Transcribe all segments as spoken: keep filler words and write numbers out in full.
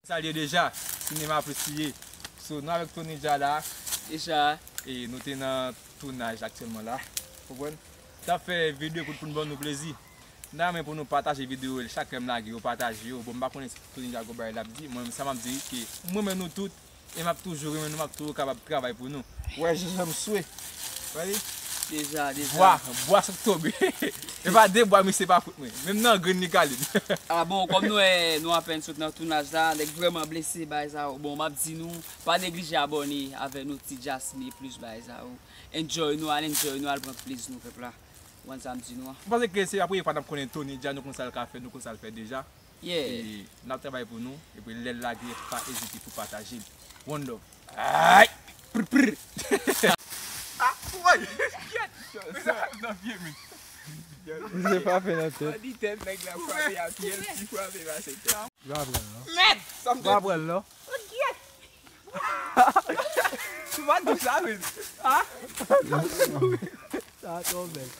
Salye deja, Sinema Plis li ye. So, nou avèk Tony Dja la. Deja. E nou te nan tounaj aktyèlman la. Konprann? T ap fè videyo pou, pou n ban nou plezi. N ta renmen pou nou pataje videyo yo, chak lè m lage yo, pataje yo. Bon, m pa konnen si Tony Dja gon bagay l ap di. Mwen, sa m ap di, ke m renmen nou tout, e m ap toujou renmen nou, m ap toujou kapab travay pou nou. Wè, jan, jan m swe. Wè li? Deja, deja. Bwa, bwa sot tonbe. E pa de bwa, misye pa fout mwen. Menm nan grenn li kalib. A bon, kòm nou wè, nou apèn sot nan tounaj la, nèg vrèman blese, bagay sa yo. Bon, m ap di nou, pa neglije abòne avè nou, Ti Jasmine Plus, bagay sa yo. Enjoy nou, al enjoy nou, al pran plezi nou, pèp la. Ou konn sa m di nou an? M panse ke se pa premye fwa n ap konnen Tony Dja, nou konn sa l ka fè, nou konn sa l fè deja. Yeah. E n ap travay pou nou, epi lè l lage, pa ezite pou pataje l. One love. Ay! Prr, prr. Ah, woy! Kyèt! Nan pye m. Misye frape nan tèt. An di tèt nèg la frape a pye l, li frape pase tèt. Yo aprann non. Mèt! Sa m te di. Yo aprann non. Kyèt! Ou pa di sa, men. Ah! Sa twò bèl.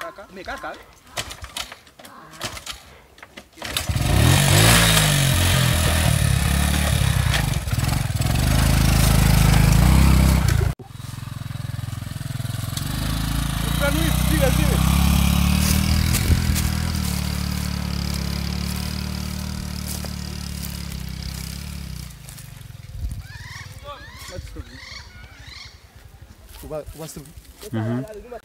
Kaka, men kaka wi. Ou pa, ou pa stop. Mhm.